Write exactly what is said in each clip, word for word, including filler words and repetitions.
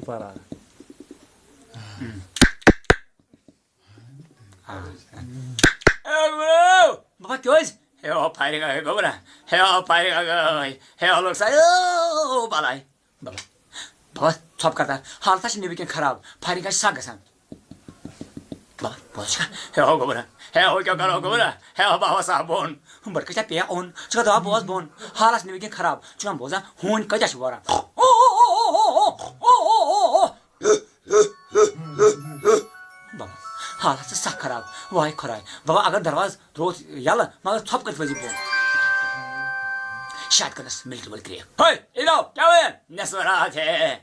پران۔ اے گوٚبرو، بابا کیٛازِ؟ ہے ہو فایرنگ آے گوٚبرا، ہے ہو فایرنگ آے، ہے ہو لوٚگ سا، او بلاے۔ بابا، بابا ژھۄپہٕ کر تہٕ، حالتہ چھِ نیٚبرۍ کِنۍ خراب، فایرنگ آے سخ گژھان۔ بابا، بوز چھا، ہے ہو گوٚبرا، ہے ہو کیٛاہ کرو گوٚبرا، ہے ہو بابا صاحب بۄن، بڑٕ کۭژاہ پیٚیہِ اوٚن، ژٕ کر دپان بوز بۄن، حالتہ چھِ نیٚبرۍ کِنۍ خراب، ژٕ چھُکھ بوزان ہوٗنۍ کۭتیٛاہ چھِ وۄران۔ بابا، حالت چھِ سخ خراب۔ واے خۄداے، بابا اگر دروازٕ ترٛووُتھ یَلہٕ، مگر ژھۄپہٕ کٔرِتھ ؤسۍ زِ بۄن۔ شاید کٔرنَس مِلٹری وٲلۍ کرٛیک۔ ہے، اِدھر آؤ، کیا ہوا؟ نٮ۪صٕف راتھ ہے۔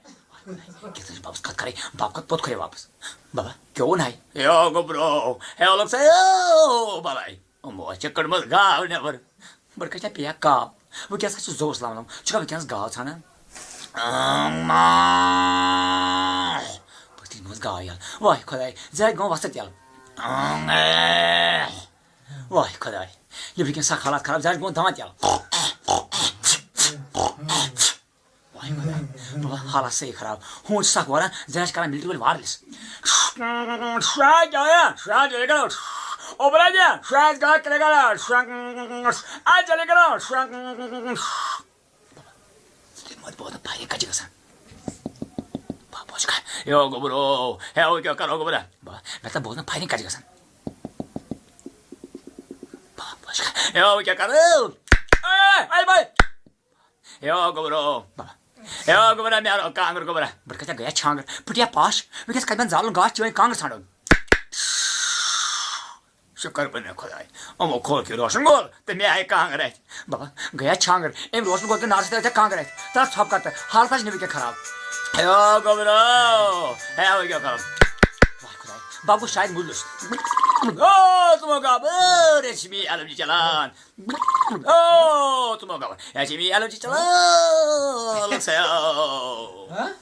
کیٛاہ سا چھِ بابَس کَتھ کَرٕنۍ؟ بَب کَتھ پوٚت کھوٚرِ واپَس۔ بابا، کیٛاہ اوٚن ہے؟ ہے او گوٚبرو، ہے او لوٚگ سا، او بَلاے۔ یِمو چھِ کٔڑمٕژ گاو نٮ۪بر۔ بہٕ کَتہِ پیٚیا کاو؟ وٕنکیٚس ہا چھُ زوٚوُس لَملَم۔ ژٕ چھُکھا وٕنکیٚنَس گاو ژھانڈان؟ آما۔ بہٕ تہِ منٛز گاو یَلہٕ۔ واے خۄداے، زیادٕ گوٚو وَسَت یَلہٕ۔ واے خۄداے، یہِ وٕنکیٚنَس سَخ حالات خراب، زیادٕ گوٚو دانٛد یَلہٕ۔ واے خۄداے، بابا حالات صحیح خراب۔ ہوٗن چھُ سَخ وَران، زَن چھِ کَران مِلٹری وٲلۍ wireless۔ شاید کیٛاہ وَنان؟ شاید چلے گا۔ او بلا جی، شاید گا کرے گا۔ آ چلے گا۔ بابا، ژٕ تہِ مت بوزنہٕ پَیی کَتہِ چھِ گژھان۔ بابا، بوز کَتھ۔ یو گوٚبرو، ہے، وۄنۍ کیٛاہ کَرو گوٚبرا؟ بابا، مےٚ تہِ بوزنہٕ پَیی کَتہِ چھِ گژھان۔ بابا، بوز کَتھ۔ یو، وۄنۍ کیٛاہ کَرو؟ اے، اے، بھائی۔ ہے او گوٚبرو، بابا۔ ہے او گوٚبرا، مےٚ رٲو کانٛگٕر گوٚبرا۔ بہٕ کَتہِ گٔیا چھانٛگٕر؟ پھٕٹیا پَش؟ وٕنکیٚس کَتہِ بَنہِ زالُن گاسہٕ چٲنۍ کانٛگٕر ژھانٛڈُن؟ شُکر پننہِ خۄداے، یِمو کھول کہِ روشن گول تہٕ مےٚ آیہِ کانٛگٕر اَتھِ۔ بابا، گٔیا چھانٛگٕر؟ أمۍ روشن گول تہٕ نارٕ سۭتۍ ٲسۍ کانٛگٕر اَتھِ۔ تَتھ ژھۄپہٕ کَر تہٕ حالتہ چھِ نہٕ وٕنکیٚن خراب۔ ہے او گوٚبرو، ہے او کیٛاہ کَرو؟ واے خۄداے، بابا گوٚو شاید مُلُس۔ او، ژٕ مہ گابر، یہِ چھِ مےٚ ایل جی چلان۔ او، ژٕ مہ گابر، یہِ چھِ مےٚ ایل جی چلان۔ لَگ سا، او۔ ہہ؟